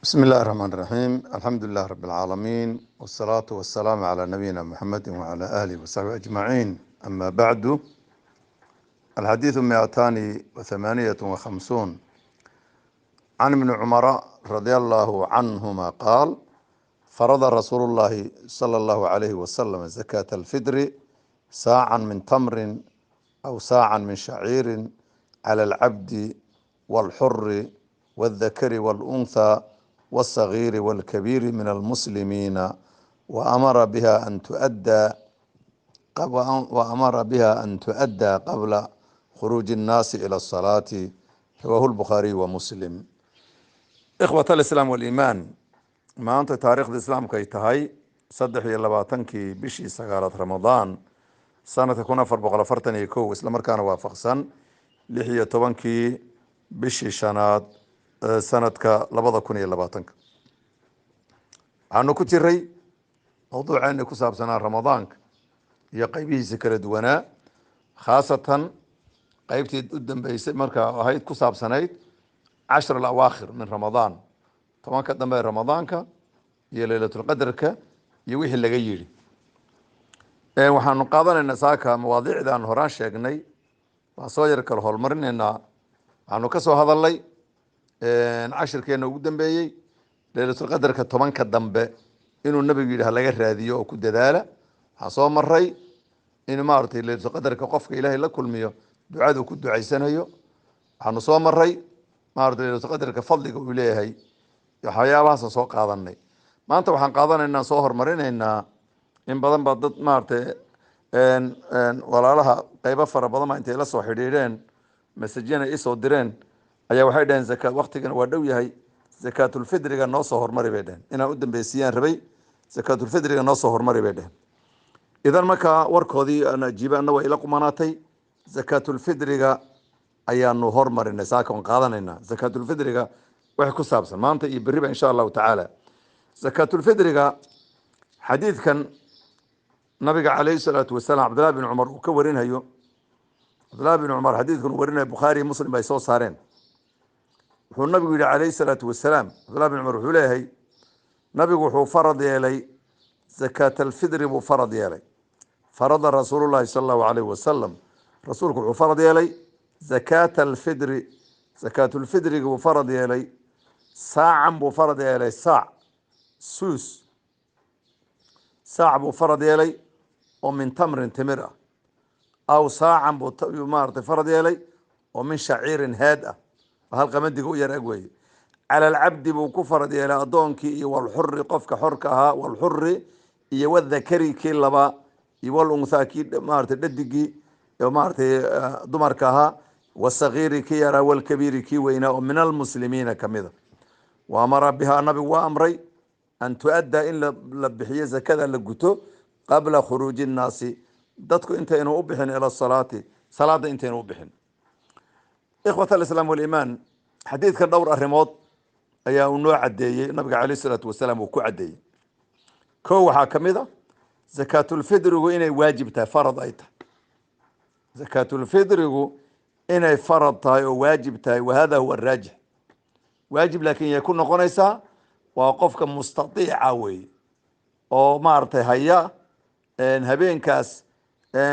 بسم الله الرحمن الرحيم، الحمد لله رب العالمين، والصلاة والسلام على نبينا محمد وعلى آله وصحبه أجمعين، أما بعد، الحديث 258. عن ابن عمر رضي الله عنهما قال: فرض رسول الله صلى الله عليه وسلم زكاة الفطر ساعا من تمر أو ساعا من شعير على العبد والحر والذكر والأنثى والصغير والكبير من المسلمين، وأمر بها أن تؤدى قبل خروج الناس إلى الصلاة. رواه البخاري ومسلم. إخوة الإسلام والإيمان، maanta taariikhda islaamka ay tahay 23-kii bishii sagaalaad Ramadaan sanadka 1441, isla markaana waafaqsan 16-kii bishii shanaad sanadka 2020-ka, waxaanu ku jiray mawduuceeni ku saabsanaa Ramadaanka iyo qeybihiisa kala duwanaa, khaasatan qeybtii u dambeysay markaa ahayd ku saabsanayd cashar alawaakhir min Ramadaan, 10-ka dambe ee Ramadaanka iyo Leylatulqadarka iyo wixii laga yidhi. Waxaanu qaadanaynaa saaka mawaadiicda aan horaan sheegnay, waan soo yar kala horumarinaynaa. Waxaanu ka soo hadalnay cashirkeena ugu dambeeyey Leylatulqadarka 10-ka dambe inuu Nabigu yidhi halaga raadiyo oo ku dadaala. Waxaan soo maray in maaragtay Leylatulqadarka qofka Ilaahay la kulmiyo ducadu ku ducaysanayo. Waxaanu soo maray maaragtay Leylatulqadarka fadliga uu leeyahay. Waxyaabahaasaan soo qaadanay. Maanta waxaan qaadanaynaa, soo horumarinaynaa, in badan baa dad maaragtay walaalaha qeybo fara badan baa intay la soo xidhiidheen, masajyana isoo direen, ayaa waxay dhaheen zaka waktigana waa dhow yahay, zakaatulfidriga noo soo hormari bay dheheen. Inaan u dambeysiyaan rabay, zakaatulfidriga noo soo hormari bay dheheen. Idan markaa warkoodii aan ajiiba anna waa ila qumanaatay, zakaatulfidriga ayaanu hormarinay. Saaka waan qaadanaynaa zakaatulfidriga waxay ku saabsan maanta iyo berriba, insha Allahu tacaala. Zakaatulfidriga xadiidkan nabiga calayhi salaatu wasalaam, Cabdillahi bin Cumar uu ka warinayo, Cabdillahi bin Cumar xadiidkan uu warinayo Bukhaari iyo Muslim bay soo saareen. Wuxuu nabigu yihi calayhi salaatu wasalaam, Cabdillahi bin Cumar wuxuu leeyahay, nabigu wuxuu farad yeelay zakaatalfidri buu farad yeelay. Farada rasuulullahi sala Allahu alayhi wasalam, rasuulku wuxuu farad yeelay zakaata alfidri, zakaatulfidriga buu farad yeelay. Saacan buu farad yeelay, saac suus, saac buu farad yeelay oo min tamrin timir ah, aw saacan buu maaragtay farad yeelay oo min shaciirin heed ah, oo hal qamadiga u yar eg weeye. Cala alcabdi buu ku farad yeelay, addoonkii, iyo walxuri, qofka xorka ahaa, walxuri iyo wadhakari, kii labaa, iyo walunthaa, kii maaragtay dhadigii oo maaragtay dumarka ahaa, wasagiiri, kii yaraa, walkabiiri, kii weynaa, oo min almuslimiina kamida. Wa amara bihaa, nabigu waa amray, an tuaddaa, in la bixiyo zakada, la guto, qabla khuruuji innaasi, dadku intaynu u bixin, ila salaati, salaada intaynu u bixin. Ikhwat alislaam waliimaan, xadiidkan dhowr arrimood ayaa uu noo caddeeyey, nabiga calayh isalaatu wasalaam uu ku caddeeyey. Ko waxaa ka mid a zakaatulfidrigu inay waajib tahay, farad ay tahay, zakaatulfidrigu inay farad tahay oo waajib tahay. Wa hada huwa araajix. Waajib laakiin yay ku noqonaysaa? Waa qofka mustaiica weeye oo maaragtay haya habeenkaas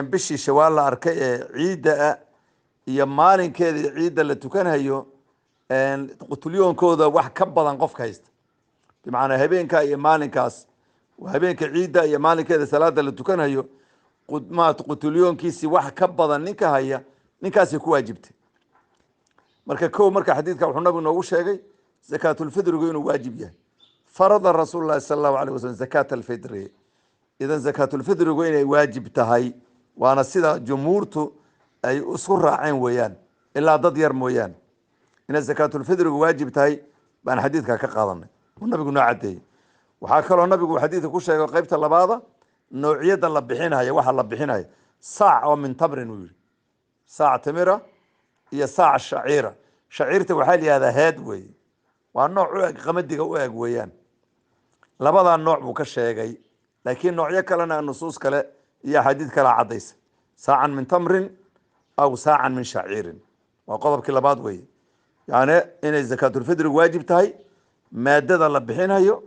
bishii Shawaal la arkay ee ciidda ah iyo maalinkeeda ciidda la tukanhayo qutulyoonkooda wax ka badan qofka haysta. Bimacnaa habeenkaa iyo maalinkaas, habeenka ciidda iyo maalinkeeda salaada la tukanhayo, maarata qutulyoonkiisi wax ka badan ninka haya, ninkaasay ku waajibtay. Marka ko marka xadiidka wuxuu nabigu noogu sheegay zakaatulfidrigu inuu waajib yahay. Farada rasuul lahi sala Allahu alayh wasalam zakaat alfidri. Idan zakaatulfidrigu inay waajib tahay, waana sida jumhuurtu ay isku raaceen weeyaan, ilaa dad yar mooyaane, inay zakaatulfidrigu waajib tahay baan xadiidka ka qaadanay uu nabigu noo caddeeyey. Waxaa kaloo nabigu xadiidka ku sheegay qeybta labaada noocyada la bixinaya, waxa la bixinaya, saac oo min tamrin uu yihi, saac timira iyo saac shaciira. Shaciirta waxaa la yihahdaa heed weeye, waa nooc u eg qamadiga u eg weeyaan. Labadaa nooc buu ka sheegay, laakiin noocyo kalena nusuus kale iyo axaadiid kalea caddaysa. Saacan min tamrin aw saacan min shaciirin waa qodobkii labaad weeye, yani inay zakaatulfidrigu waajib tahay. Maadada la bixinayo.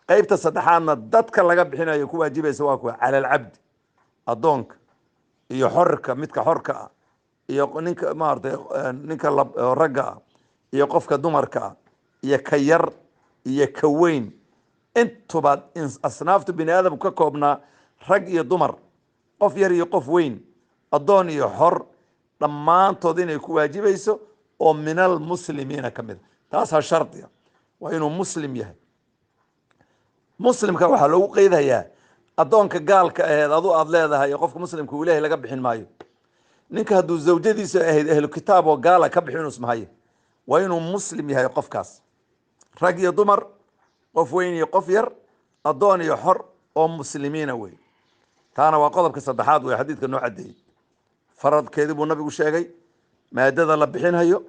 Qeybta saddexaadna dadka laga bixinayo ku waajibaysa waa kuwa: cala alcabdi, addoonka, iyo xorka, midka xorka ah, iyo ninka maaragtay, ninka ragga ah, iyo qofka dumarka ah, iyo ka yar iyo ka weyn, intuba asnaaftu bini aadamku ka koobnaa, rag iyo dumar, qof yar iyo qof weyn, addoon iyo xor, dhammaantood inay ku waajibayso, oo min almuslimiina ka mid a. Taasaa shardiga, waa inuu muslim yahay. Muslimka waxaa loogu qeydayaa addoonka gaalka aheed adu aada leedahay iyo qofka muslimka uu leeyahay laga bixin maayo. Ninka hadduu zawjadiisu ahayd ahlu kitaab oo gaala, ka bixin usmahaye. Waa inuu muslim yahay qofkaas, rag iyo dumar, qof weyn iyo qof yar, addoon iyo xor, oo muslimiina wey. Taana waa qodobka saddexaad wey. Xadiidka noo caddeeyey faradkeedii buu nabigu sheegay, maadada la bixinhayo,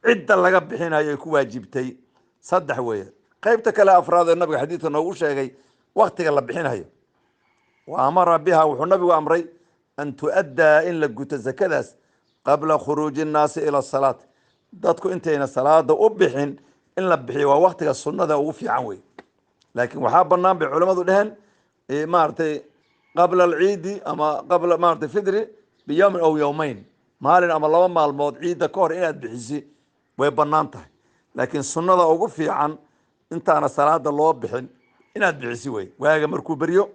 cidda laga bixinhayo ay ku waajibtay, saddex weeye. Qaybta kale afraad ee nabiga xadiidka noogu sheegay, waktiga la bixinhayo. Wa amara biha, wuxuu nabigu amray, an tu'addaa, in la guto zakadaas, qabla khuruuji innaasi ila asalaat, dadku intayna salaada u bixin in la bixiyo, waa waktiga sunnada ugu fiican wey. Laakiin waxaa banaan bay culamadu dheheen, maaragtay, qabla alciidi ama qabla, maaragtay, fidri biyawmin aw yawmeyn, maalin ama 2 maalmood ciidda ka hor inaad bixisi way banaan tahay. Laakiin sunnada ugu fiican intaana salaada loo bixin inaad bixisi wey. Waaga markuu beryo,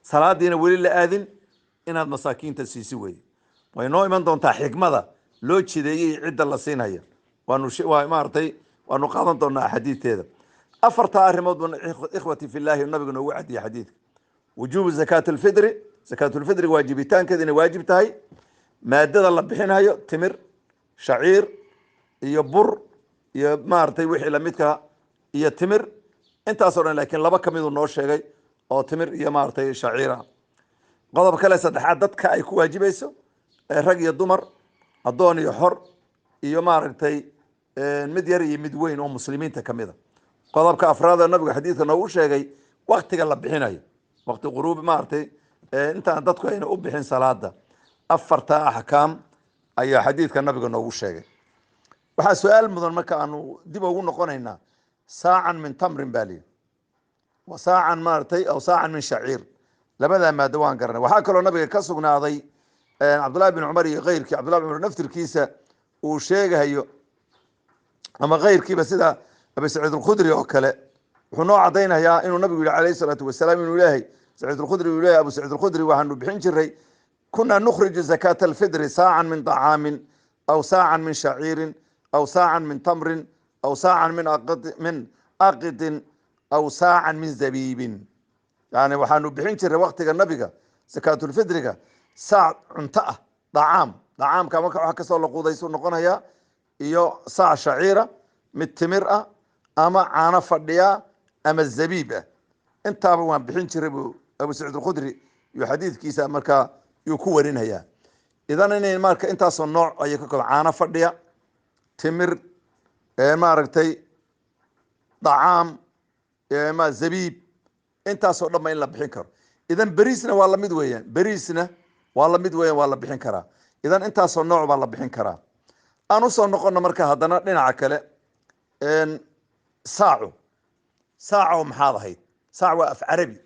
salaadiina weli la aadin, inaad masaakiinta siisi wey. Way noo iman doontaa xikmada loo jideeyey, cidda la siinaya waanu waa maaragtay, waanu qaadan doonaa axaadiidteeda. Afartaa arrimood buu, ikhwati fillahi, nabigu noogu cadiyey xadiidka: wujuubu zakaat alfidri, zakaatulfidriga waajibitaankeeda inay waajib tahay, maadada la bixinayo, timir, shaciir iyo bur iyo maaragtay wixii lamidka iyo timir, intaasoo dhan. Laakiin laba ka miduu noo sheegay, oo timir iyo maaragtay shaciira. Qodob kale saddexaad, dadka ay ku waajibayso, rag iyo dumar, addoon iyo xor, iyo maaragtay mid yar iyo mid weyn oo muslimiinta ka mid a. Qodobka afraad ee nabigu xadiidka noogu sheegay, waktiga la bixinayo, waqti quruubi, maaragtay, intaan dadku ayna u bixin salaada. Afarta axkaam ayaa xadiidka nabiga noogu sheegay. Waxaa su-aal mudan marka aanu dib ugu noqonaynaa: saacan min tamrin baa liyihi, wa saacan, maaragtay, aw saacan min shaciir. Labadaa maado waan garanay. Waxaa kaloo nabiga ka sugnaaday Cabdullahi bin Cumar iyo keyrkii, Cabdullahi bin Cumar naftirkiisa uu sheegahayo ama keyrkiiba, sida Abi Saciid Alkhudri oo kale, wuxuu noo caddaynayaa inuu nabigu yihi calayhi salaatu wasalaam, inuu leeyahay Saciid Alkhudri, uu leeyahay Abu Saciid Alkhudri, waxaanu bixin jiray, kunaa nukhriju zakaata alfidri saacan min طacaamin aw saacan min shaciirin aw saacan min tamrin aw saacan min aqidin aw saacan min zabiibin. Yani waxaanu bixin jiray waktiga nabiga zakaatulfidriga saac cunto ah, dacaam, dacaamka marka wax kasoo laquudaysu noqonayaa, iyo saac shaciira, mid timir ah, ama caano fadhiya ama zabiib ah, intaaba waan bixin jiray buu Abu Saciid Alkhudri iyo xadiidkiisa markaa yuu ku warinayaa. Idan inay marka intaasoo nooc ayay ka kooban: caano fadhiya, timir, maaragtay, dacaam, ma zabiib, intaasoo dhan ba in la bixin karo. Idan beriisna waa lamid weeyaan, beriisna waa lamid weeyaan, waa la bixin karaa. Idan intaasoo nooc baa la bixin karaa. Aan usoo noqono marka haddana dhinaca kale, saacu, saaco maxaad ahayd? Saac waa af Carabi,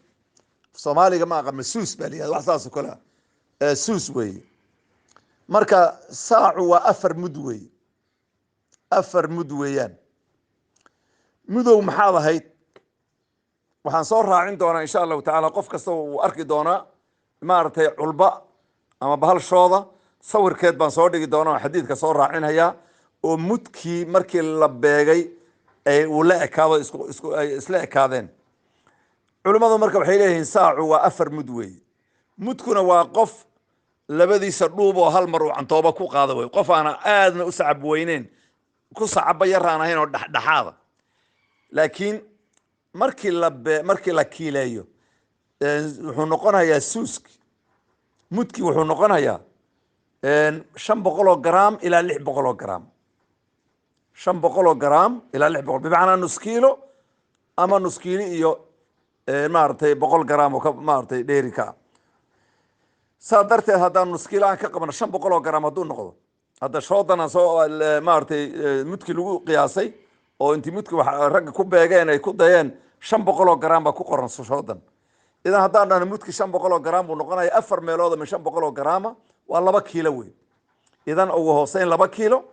Soomaaliga ma aqaan, suus baa la yihahda, wax saas oo kale ah, suus weeye. Marka saacu waa 4 mud weeye, 4 mud weeyaan. Mudow maxaad ahayd? Waxaan soo raacin doonaa insha Allahu tacaala, qof kasta uu arki doonaa, maaragtay, culba ama bahal shooda sawirkeed baan soo dhigi doonaa oo xadiidka soo raacinhayaa, oo mudkii markii la beegay ay uu la ekaado, isku ay isla ekaadeen culimmadu. Marka waxay leeyihiin saacu waa 4 mud weeye. Mudkuna waa qof labadiisa dhuub oo hal mar uu cantooba ku qaado wey, qof aana aadna u sacab weyneyn, ku sacaba yaraan ahayn oo dhexdhexaada. Laakiin markii la kiileeyo, wuxuu noqonayaa suuski, mudkii wuxuu noqonayaa 500 oo garaam ilaa 600 oo garaam, 500 oo garaam ilaa 600, bimacnaa nus kiilo ama nus kiilo iyo maaragtay 100 garaam oo ka maaragtay dheeri ka ah. Saa darteed haddaan nus kiilo aan ka qabno, 500 oo garaam hadduu noqdo, hadda shoodan aan soo maaragtay mudkii lagu qiyaasay Oo intii mudki ragga ku beegeen ay ku dayeen, 500 garaam baa ku qoran shoodan. Idan haddaan dhahno mudki 500 garaam buu noqonaya, afar meelood min 500 garaama waa 2 kiilo wey. Idan ugu hooseyn 2 kiilo,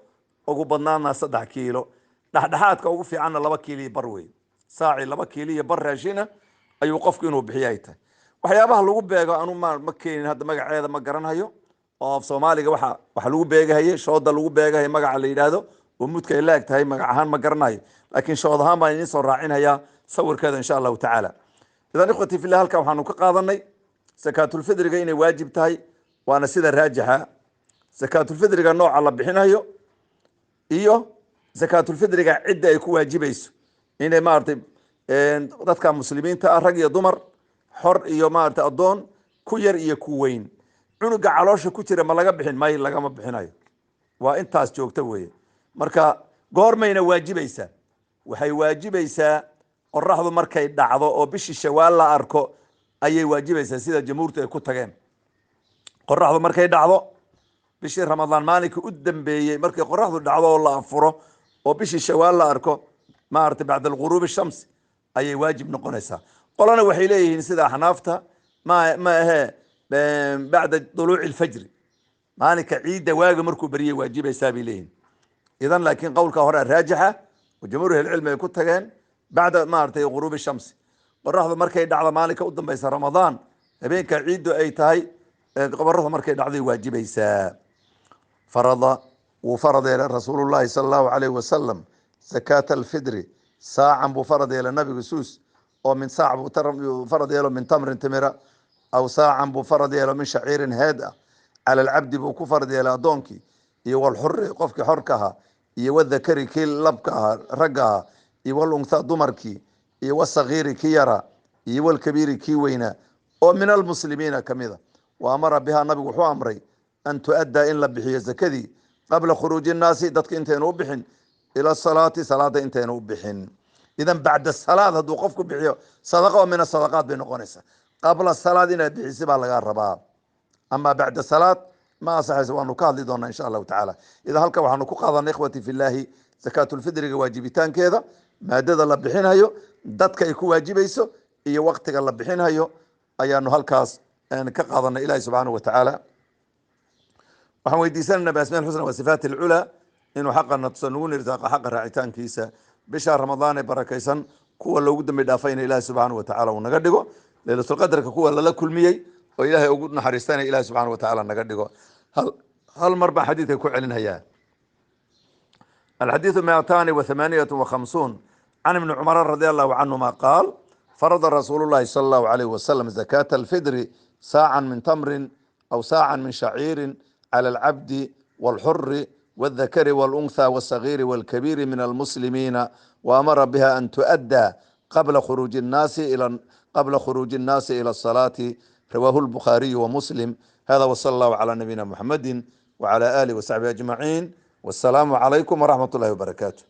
ugu badnaadna 3 kiilo, dhexdhexaadka ugu fiicanna 2 kiilo iyo bar wey. Saaci 2 kiilo iyo bar raashina ayuu qofku inuu bixiyo ay tahay. Waxyaabaha lagu beego anu ma keenin hadda, magaceeda ma garanhayo oo af Soomaaliga waxa lagu beegahaye, shooda lagu beegahaye, magaca la yidhaahdo oo mudka ay laeg tahay magac ahaan ma garanayo, laakiin shood ahaan baan idiin soo raacinhayaa sawirkeeda, insha Allahu tacaala. Idan ikhwati fillah, halkan waxaanu ka qaadanay sakaatulfidriga inay waajib tahay, waana sida raajixa. Sakaatulfidriga nooca la bixinayo iyo sakaatulfidriga cidda ay ku waajibayso inay maaragtay dadka muslimiinta ah, rag iyo dumar, xor iyo maaragtay addoon, ku yar iyo ku weyn. Cunuga caloosha ku jira ma laga bixin? May, lagama bixinayo. Waa intaas joogta weeye. Marka goormayna waajibaysaa? Waxay waajibaysaa qoraxdu markay dhacdo oo bishii Shawaal la arko ayay waajibaysaa, sida jamhuurtu ay ku tageen. Qoraxdu markay dhacdo bishii Ramadaan maalinka u dambeeyey, markay qoraxdu dhacdo oo la afuro oo bishii Shawaal la arko, maaragtay bacda alghuruubi shams ayay waajib noqonaysaa. Qolana waxay leeyihiin, sida Axnaafta, ma ahee, bacda duluuci alfajri, maalinka ciidda waaga markuu beriyay waajibaysaa bay leeyihiin. Idan laakiin qowlka hore raajixa oo jamhuur ahlicilmi ay ku tageen, bacda maaragtay ghuruubi shamsi, qoraxdu markay dhacdo maalinka u dambeysa Ramadaan, habeenka ciiddu ay tahay, qoraxdu markay dhacday waajibaysaa. Farada, wuu farad yeelay Rasuulullahi sala Allahu alayhi wasalam zakaata alfidri, saacan buu farad yeelay nabigu, suus oo min saac buu farad yeelo, min tamrin timira, aw saacan buu farad yeelo min shaciirin heed ah. Cala alcabdi buu ku farad yeelay, addoonkii, iyo walxuri, qofkii xorka ahaa, iyo wadakari, kii labka ahaa, ragga ahaa, iyo waluntha, dumarkii, iyo wasagiiri, kii yaraa, iyo walkabiiri, kii weynaa oo min almuslimiina kamida. Wa amara bihaa, nabigu wuxuu amray, an tuaddaa, in la bixiyo zakadii, qabla khuruuji nnaasi, dadka intaynu u bixin, ila salaati, salaada intaynu u bixin. Idan bacda salaad hadduu qofku bixiyo, sadaqa oo min asadaqaat bay noqonaysaa. Qabla salaad inaad bixisi baa lagaa rabaa, ama bacda salaad ma asaxayso. Waanu ka hadli doonaa, insha Allahu tacaala. Idan halkan waxaanu ku qaadanay, ikhwati fillahi, sakaatulfidriga waajibitaankeeda, maadada la bixinhayo, dadka ay ku waajibayso iyo waktiga la bixinhayo ayaanu halkaas ka qaadanay. Ilahi subxaanahu wa tacaala waxaan weydiisanayna biasmaa alxusna wa sifaati alculaa inuu xaqa natuso, nagu nirsaaqa xaqa raacitaankiisa. Bisha Ramadaan ee barakaysan kuwa loogu dambi dhaafayna Ilahi subxaanahu wa tacala uu naga dhigo. Leylatulqadarka kuwa lala kulmiyey oo Ilaahay ugu naxariistana Ilahi subxana wa tacaala naga dhigo. Hal mar baan xadiidka ku celinhayaa. الxadيiث 258 can iبni cmr radي الlahu canهuma qaal: farada rasuul الlahi salى الlahu عalيh wasalam zakاة الfidri saaca min tamrin aw saaca min shaciiri calى اlcabdi wاlxuri wالdakari wاlأnhى wالصagiiri wاlkabiiri min almuslimiina, waamara biha an tuؤadى qabla khuruuji الnaasi ilى الصalaati. Rawahu الbukhaariyu wmuslim. Hada wslى اllahu calى nabiyina mxamedi wعlى alih وsaxbihi ajmaciin, والسلام عليكم ورحمة الله وبركاته.